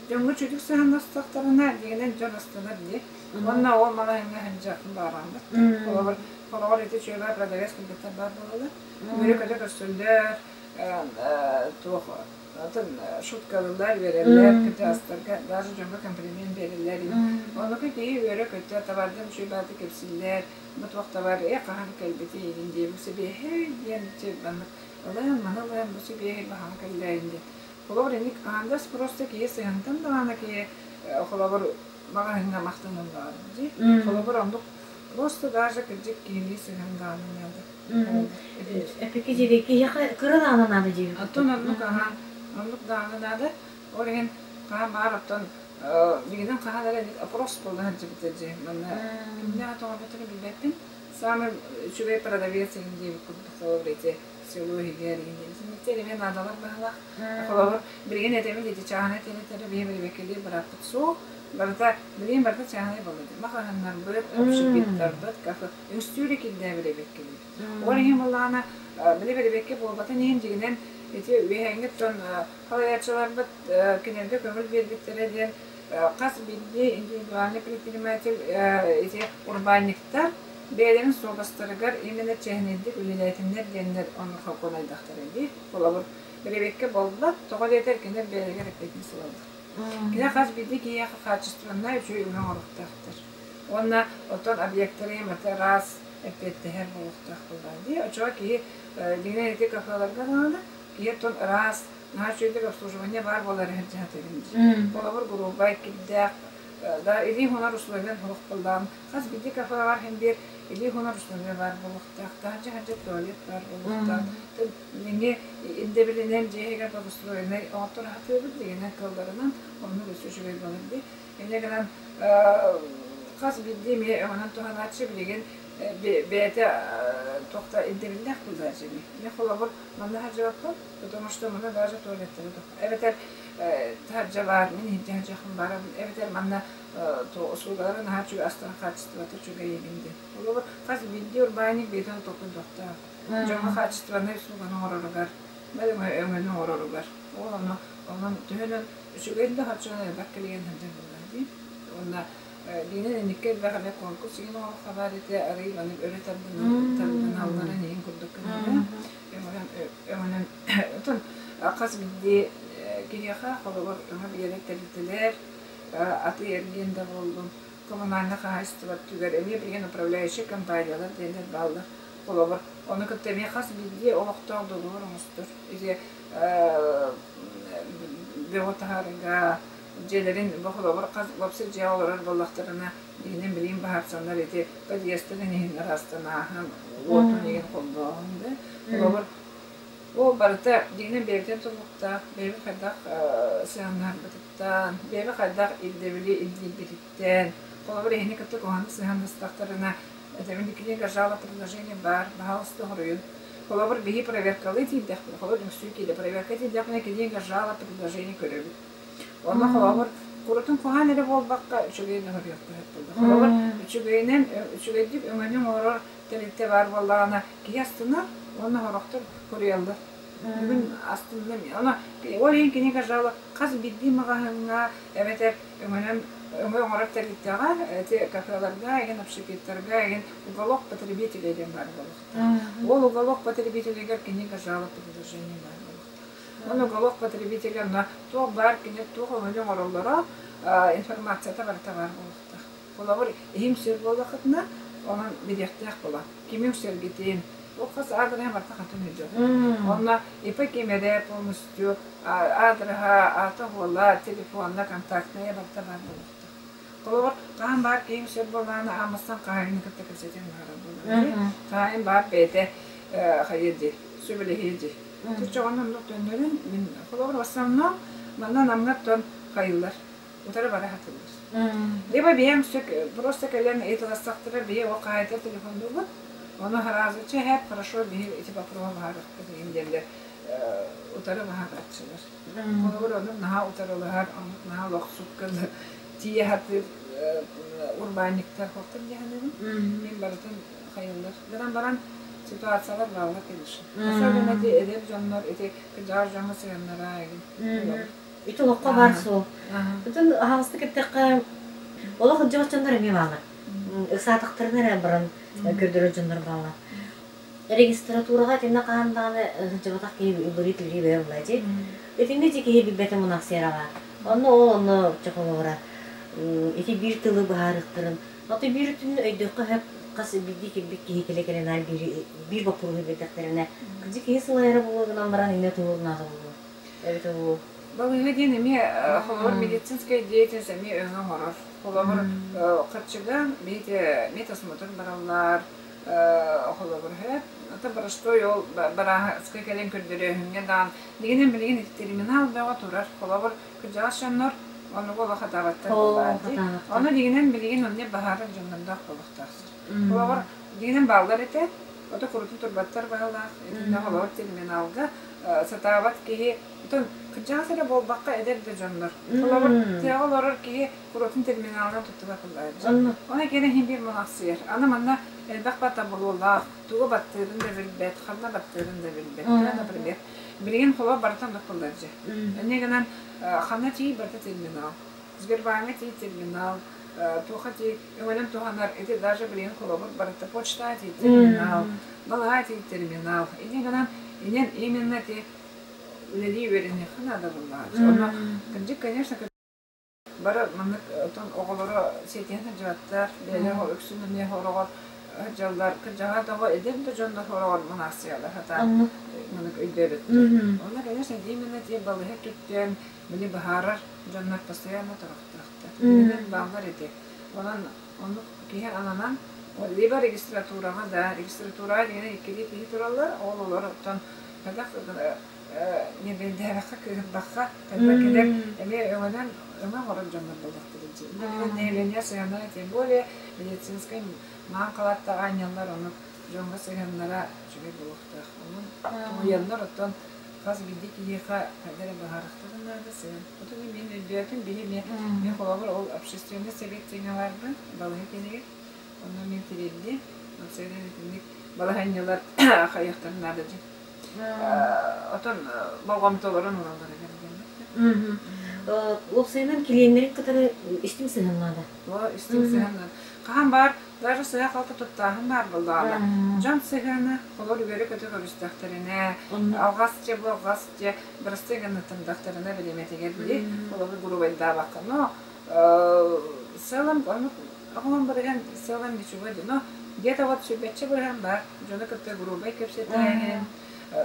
дьоҥҥо үчүгэй сыһыаннастахтарына дьиҥинэн дьон астынар дии. Уонна ол маҕаһыыҥҥа сылдьыахпын баҕарааммыт. Холобур, хороҕор ити үчүгэй продавец кыргыттар баар буолаллар. Үөрэ-көтө көрсөллөр, туох атын шуткалыыллар, үөрэллэр, кырдьаҕастарга даже дьоҥҥо комплимент биэрэллэр. Оннука киһи үөрэ-көтө, табаардан үчүгэй баҕайытык кэпсииллэр, бу туох табаар ээ хаһан кэлбитий игин диэбит сибиэһэй диэн маннык ылыан маны ылыан бу сибиэһэй баһаҕа кэллээн диэн. Холобур инник аҥардас просто киһи сыһыантан даҕаны киһи холобур маҕаһыыҥҥа махтаналлар дии. Холобур оннук просто даже кырдьык киһилии сыһыан даҕаны наада. Эпики диэри киһиэхэ кыра даҕаны наада диэбит. Оттон оннук аха оннук даҕаны наада. Ол иһин хаһан баар оттон билигин хаһан эрэ опрос буола сылдьыбыта дии. Манна кимнээх тоҕорбуттарын билбэппин. Самый үчүгэй продавец иһин диэбит курдук холобур ити село иһигэр иһин диэн. Эмиэ наадалар быһалаах. Холобур, билигин этэбин ити чааһынай тэрилтэлэр биһи бэрэбиэркэлиир бырааппыт суох. Барыта, билигин барыта чааһынай буолла дии. Маҕаһыыннарбыт, общепиттарбыт, кафе үҥсүүрэ кирдээ бэрэбиэркэлиибит. Ол иһин буоллаҕына, били бэрэбиэркэ буолбатын иһин дьиҥинэн ити үөһээҥҥи оттон халайааччыларбыт кинилэргэ көҥүл биэрбиттэрэ диэн хас биирдии индивидуальный предприниматель ити урбаанньыктар бэйэлэрин суобастарыгар именно чиэһинэйдик үлэлээтиннэр диэннэр ону хокуонайдахтара дии. Холобур, бэрэбиэркэ буолбат, тоҕо диэтэр кинилэр бэйэлэригэр эппиэтинэс ылаллар. Кини хас биирдии киһиэхэ хаачыстыбаннай үчүгэй үлэ оҥоруохтаахтар. Уонна оттон объектары маты араас эппиэттэһэр буолуохтаах буоллаҕа дии. Оччоҕо киһи дьиҥинэн ити кафеларга даҕаны киһи оттон ыраас, наһаа үчүгэйдик обслуживание баар буолар иһэр дьаһатыгын дии. Холобур, грубай, кирдээх. Да илии хонор условиен суох буоллаҕым. Хас биирдии кафеҕа иһин биир илии хонор условия баар буолуохтаах. Таһырдьа таһырдьа туалет баар буолуохтаах. Билиҥҥи ирдэбилинэн дьиэ иһигэр благоустроеннай оҥотторо сатыыбыт дигинэн кыалларынан оннук өссө үчүгэй буолар дии. Инньэ гынан хас биирдии эмиэ өҥөнөн туһанааччы билигин бэйэтэ туох да ирдэбиллээх буолааччы ини. Мин холобур манна сылдьыбаппын, потому что манна даже туалеттары эбэтэр таһырдьа баар, мин иһирдьэ сылдьыахпын баарабын, эбэтэр манна услугалара наһаа үчүгэй, астарын хаачыстыбата үчүгэй эбин диэн. Холобур, хас биирдии урбаанньык бэйэтин толкуйдуохтаах. Дьоҥҥо хаачыстыбаннай услуганы оҥороругар, өҥөнү оҥороругар. Ол ону онон төһөнөн үчүгэй да харчынан элбэх кэлиэн сылдьар буоллар дии. Уонна биинэн инникки элбэх эмэ конкурс иһин оҥоруохха баар этэ, арый маннык өрө тардыналларын иһин курдук гынара. Өҥөнөн өҥөнөн отон хас биирдии киһиэхэ холобур өҥө биэрэр тэрилтэлэр атыы-эргиэн да буоллун, коммунальнай хаһаайыстыба өттүгэр эмиэ билигин управляющай компаниялар диэннэр бааллар. Холобур, ону кытта эмиэ хас биирдии олохтоох договор оҥостор. Ити бөҕү таһаарыыга дьиэлэрин бу холобур хас уопсай дьиэҕэ олорор буоллахтарына биһинэн билигин баһаарсаннар ити подъездтарын иһин ыраастанааһын, уотун иһин холбооһун да. Холобур, ол барыта дьиҥинэн бэйэбитин тутулуктаах, бэйэбит хайдах сыһыаннаһарбытыттан, бэйэбит хайдах ирдэбили ирдиирбититтэн, холобур, эһини кытта куһаҕаннык сыһыаннастахтарына, этэбин книга жалоб предложение баар, баһаалыста хоруйун. Холобур, биһи проверкалыы тиийдэхпинэ, холобур, үҥсүү киирдэ, проверка тиийдэхпинэ книга жалоб предложение көрөбүт. Онно холобур, курутун куһаҕан эрэ буолбакка, үчүгэйин оһоруохха сөп буолла. Холобур, үчүгэйинэн, үчүгэйдик өҥөнү оҥорор тэрилтэ баар буоллаҕына, киһи астынар уонна сорохтор хоруйаллар. Бүгүн астынным. Ону ол иһин кини жалоба хас биирдии маҕаһыыҥҥа эбэтэр өҥөнөн өҥө оҥорор тэрилтэҕэ, ити кафеларга, игин общепиттарга, игин уголок потребителей диэн баар буолуохтаах. Ол уголок потребителигэр книга жалоб предложений баар буолуохтаах. Ол уголок потребителя онно туох баар кини туох өҥөнү оҥороллоро информацията барыта баар буолуохтаах. Холобур, иһим сүр буоллаххытына, онон билиэхтээх буолар. Кимиҥ сөргүтүн, ол хас аадырыһа барыта хантан өйдүөх. Онно ИП ким эрэ полностью аадырыһа, аата-уола, телефонна, контактная барыта баар буолуохтаах. Холобур, хаһан баар киһиҥ сөп буоллаҕына, ааммастан хаһаайыны кытта кэпсэтэн баара буолар. Хаһаайын баар бэйэтэ хайыа дии, сөбүлэһиэ дии. Чочоҕун оннук төннөрүн мин холобур, в основном манна Намҥа оттон хайыылар утары бара сатыыллар. Либо бэйэм просто кэлэн ыйыталастахтара бэйэ ол хаһаайыта телефоннуубут, ону сразу чэ хорошо биһи ити вопроһу баһаарыахпыт иһин диэллэр утары баһаарааччылар. Холобур, оннук наһаа утарылаһар, оннук наһаа олохсукка тиийэ сатыыр урбаанньыктар хотон дьаһанабын. Мин барытын хайыллар. Гынан баран ситуациялар бааллар конечно. Особенно эти эдэр дьоннор, ити кырдьаҕас дьоҥҥо сыһыаннара игин. Ити олоххо баар суол. Бүтүн аһаҕастык эттэххэ, олох ылдьыбат дьоннор эмиэ бааллар. Ыксаатахтарына эрэ баран көрдөрөр дьоннор бааллар. Регистратураҕа итиннэ хаһан даҕаны сылдьыбатах киһи уларыы-түлүү бэйэ буолла дии. Итиннэ дии киһи билбэтэ мунахсыйараҕа. Онно ол онно чохолоора ити биир тылы быһаарыахтарын, аты биир өттүнэн өйдүөххэ сөп хас биирдии кэлбит киһи кэлэ-кэлэн аан биир биир боппуруоһу биэрдэхтэринэ, кырдьык киһи сылайара буолуо гынан баран иннэ туһулунаата буолуо. Эбитэ буолуо. Балыыһа диэн эмиэ холобур медицинскэй деятельность эмиэ өҥө оҥорор. Холобур, харчыга биһиги медосмотр бараллар, холобур, это простой ол барааска кэлэн көрдөрөөһүҥҥэ даҕан билигин билигин ити терминал бөҕө турар. Холобур, кырдьаҕас дьоннор оннугу олох хатаабаттар буоллар дии. Ону дигинэн билигин онно баһаарар дьоннордоох буолуохтаахтар. Холобур, дигинэн бааллар этэ, ото курутун турбаттар баһылаах, итиннэ холобур терминалга сатаабат киһи, оттон кырдьаҕас эрэ буолбакка эдэр да дьоннор. Холобур, тыаҕа олорор киһи курутун терминалынан туттубат буоллар. Оны киэнэ иһин биир мунахсыйар. Аны манна элбэх батабылуулаах, тугу баттыырын да билбэт, ханна баттыырын да билбэт. Например, билигин холобур барытын оннук буоллар дьэ. Инньэ гынан ханна тиий барыта терминал. Сбербааҥҥа тиий терминал, туохха тиий өҥөнөн туһанар, ити даже билигин холобур барыта почта тиий терминал, балаһа тиий терминал. Инньэ гынан инэн именно ти үлэлии үөрэниэххэ наада буоллаҕа. Онно кырдьык, конечно, бары маннык оттон оҕолоро сиэтиһэн сылдьыбаттар, бэйэлэрэ үксүн эмиэ хороҕор Дьаллар кырдьаҕас да эдэр да дьон да хороҕор мунаахсыйалар сатаан маннык өйдөөбөттөр. Онно, конечно, именно те балыыһа өттүттэн били быһаарар дьоннор постоянно торохтоохтор. Билинэн бааллар ити. Онон оннук киһи ананан либо регистратураҕа да, регистратураҕа дигэнэ иккилии киһи тураллар, ол олор оттон хайдах ньэбэйдээбэххэ, кыыһырбахха, хайдах кэлэр эмиэ өҥөнөн өҥө оҥорор дьоннор буоллахтара дии. Нэһилиэнньэ сыһыаннара тем более медицинскэй маан халааттаах аанньаллар ону дьоҥҥо сыһыаннара үчүгэй буолуохтаах. Онон тулуйаннар оттон хас биирдии киһиэхэ хайдах эрэ быһаарыахтарын наада сыһыан. Отон мин өйдөөтүм, биһи эмиэ мин холобур ол общественный совет диэҥҥэ баарбын, балыыһа киинигэр. Онно мин тириэрдиим. Уопсайынан итинник балаһыанньалар хайыахтарын наада дии. Отон болҕомтолорун ылаллар эбит диэн. Уопсайынан клиеннэрин кытары истиҥ сыһыаннаада. Истиҥ сыһыаннаада. Хаһан баар, даже сыһа-халты туттааһын баар буоллаҕына, дьон сыһыана холор үөрэ-көтө көрүстэхтэринэ, алҕас дьэ бу алҕас дьэ бырастыы гыннаттардахтарына бириэмэтигэр били холобур грубайдаабакка, но сыалым оннук оҕолон барыһан сыалым ничего но где-то вот сүбэччи быһан баар дьону кытта грубай кэпсэтээһин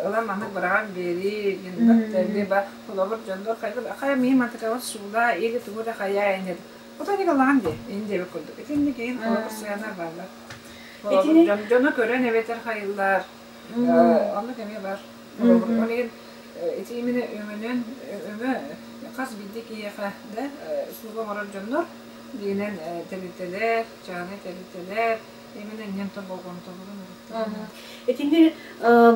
ылан маннык быраҕан биэрии диэн либо холобур дьоннор хайа миин мантыкабын суулаа или тугу да хайаа иннет отон галаан де ин диэбит курдук итинник иин холобур сыанар бааллар холобур дьон дьону көрөн эбэтэр хайыллар оннук эмиэ бар холобур ол иһин ити именно өҥөнөн өҥө хас биирдии киһиэхэ да услуга оҥорор дьоннор диинэн тэрилтэлэр чааһынай тэрилтэлэр именно инньэн болҕомтолорун Итинни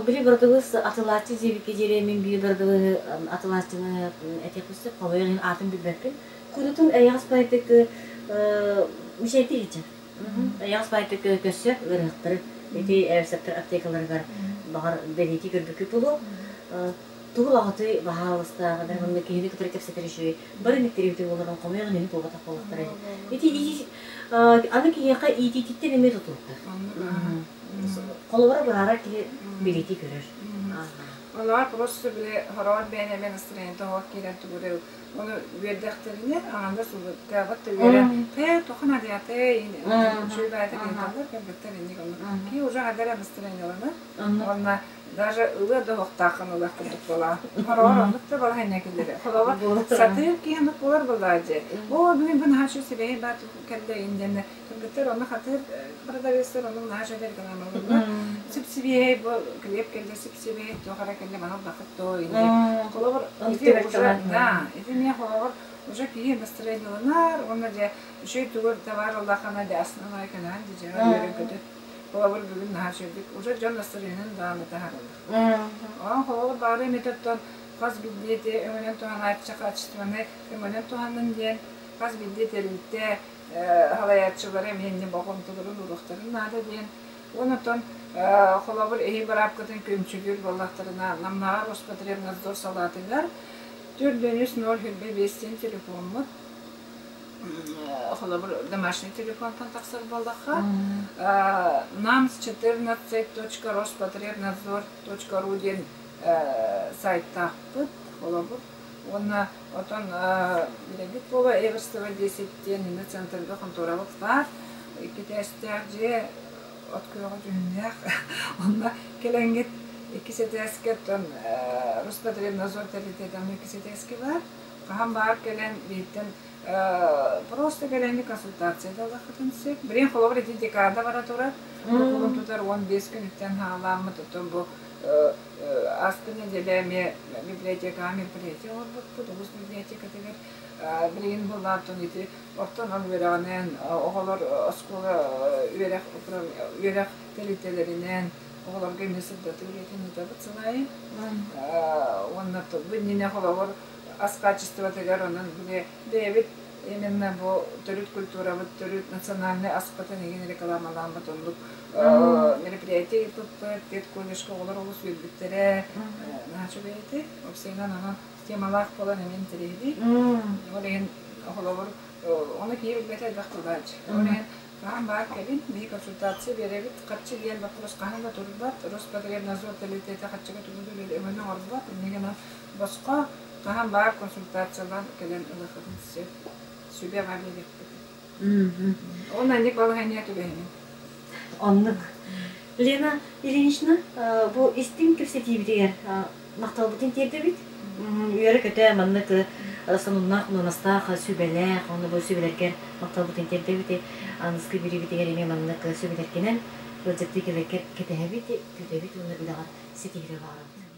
били бардыбыс атылааччы диэбиккэ диэри мин биир бардыбыһы атылааччыны этиэхпин сөп, хомойуох иһин аатын билбэппин. Курутун эйэҕэс баайдык мичэйди иһичэр. Эйэҕэс баайдык көссө ыарыһахтары ити рецептор аптекаларыгар баҕар бэлиэтии көрбүккүт буолуо. Тугу баҕаты баһаалыстааҕы да манна киһини кытары кэпсэтэр үчүгэй. Бары миттэрибити буоларын хомойуох иһин буолбатах буоллахтара. Ити аны киһиэхэ иитиититтэн эмиэ тутулуктаах. Холобура быһаарар киһи билиити көрөр. Олор просто били хороҕор бэйэн эмиэ настроениета оһох киирэн тугу ону үөрдэхтэринэ аҥанда сулуттаабат да үөрэн ээ тохон надыйатай үчүгэй баайта киһиталлар кэлбиттэр инник онно киһи уже хадара настроениеланар уонна даже ылыа да уохтааххын ылыах курдук буолаа хороҕор оннук да балаһыанньа киллэрэ холобур сатыыр киһи оннук буолар буолаа дьэ оо бүгүн бу наһаа үчүгэй сибэһи баар кэллэ диэннэ кыргыттар онно хатыыр продавецтар ону наһаа үчүгэй рекламалыыллар сип-сибиэһэй бу килиэп кэллэ сип-сибиэһэй туох эрэ кэллэ маны ылбаккыт дуо инде холобур ити уже да ити эмиэ холобур уже киһи настроениеланар уонна дьэ үчүгэй тугу товар ыллаххына дьэ основной кэнэҕин дьэ үөрэн көтө холобур бүгүн наһаа үчүгэйдик уже дьон настроениен даҕаны таһаараллар оон холобур баары эмитэ хас биирдии өҥөнөн туһанааччы качественнай өҥөнөн туһаннын диэн хас биирдии тэрилтэ салайааччылара эмиэ инньэ болҕомтолорун ууруохтарын наада диэн. Онтон холобур эһи быраапкытын күөмчүлүүр буоллахтарына Намнааҕы Роспотребнадзор салаатыгар 4 0 25 диэн телефоммут холобур домашний телефонтан тахсар буоллахха намс 14.роспотребнадзор.ру диэн сайтаахпыт холобур уонна отон билэбит буола Эверстова 10 диэн инна центрга хонтуорабыт баар икки этээстээх дьиэ от күөҕэ дьүһүннээх онно кэлэҥҥит иккис этээскэ оттон Роспотребнадзор тэрилтэтэ иккис этээскэ баар хаһан баар кэлэн бииртэн просто кэлэҥҥит консультация да ылыаххытын сөп билигин холобур ити декада бара турар кулун тутар 15 күнүттэн саҕаламмыт оттон бу ааспыт нэдиэлэ эмиэ библиотекаҕа мероприятие оҥорбуппут улуус библиотекатыгар билигин буоллааттан ити ортон ол үөрэҕинэн оҕолор оскуола үөрэх үөрэх тэрилтэлэринэн оҕолорго эмиэ сырдатыы үлэтин ыытабыт сыл аайы уонна бу иннинэ холобур ас качествотыгар онон били бэйэбит именно бу төрүт культурабыт төрүт национальнай аспытын игин рекламалааммыт оннук мероприятие ыыппыппыт педколледжка оҕолор олус үөрбүттэрэ наһаа үчүгэй этэ уопсайынан онон темалаах буолан эмиэ интэриэһинэй ол иһин холобур ону киһи билбэтэ элбэх буолааччы ол иһин хаһан баар кэлин биһи консультация биэрэбит харчы диэн боппуруос хаһан да турбат Роспотребнадзор тэрилтэтэ харчыга тугу да өҥөнү оҥорбот инньэ гынан босхо хаһан баар консультациялаан кэлэн ылыаххытын сөп сүбэ-ама биэриэхпит. Ол маннык балаһыанньа түбэһинин. Оннук. Лена Ильинична, бу истиҥ кэпсэтиибитигэр махталбытын тиэрдэбит. Үөрэ-көтө маннык сонуннаах, муонастаах сүбэлээх, ону бу сүбэлэргэр махталбытын тиэрдэбит. Аныскы бириибитигэр эмиэ маннык сүбэлэргинэн ыалдьыттыы кэлэргэр кэтэһэбит, күүтэбит уонна үлэҕэр ситиһиилэр баҕарабыт.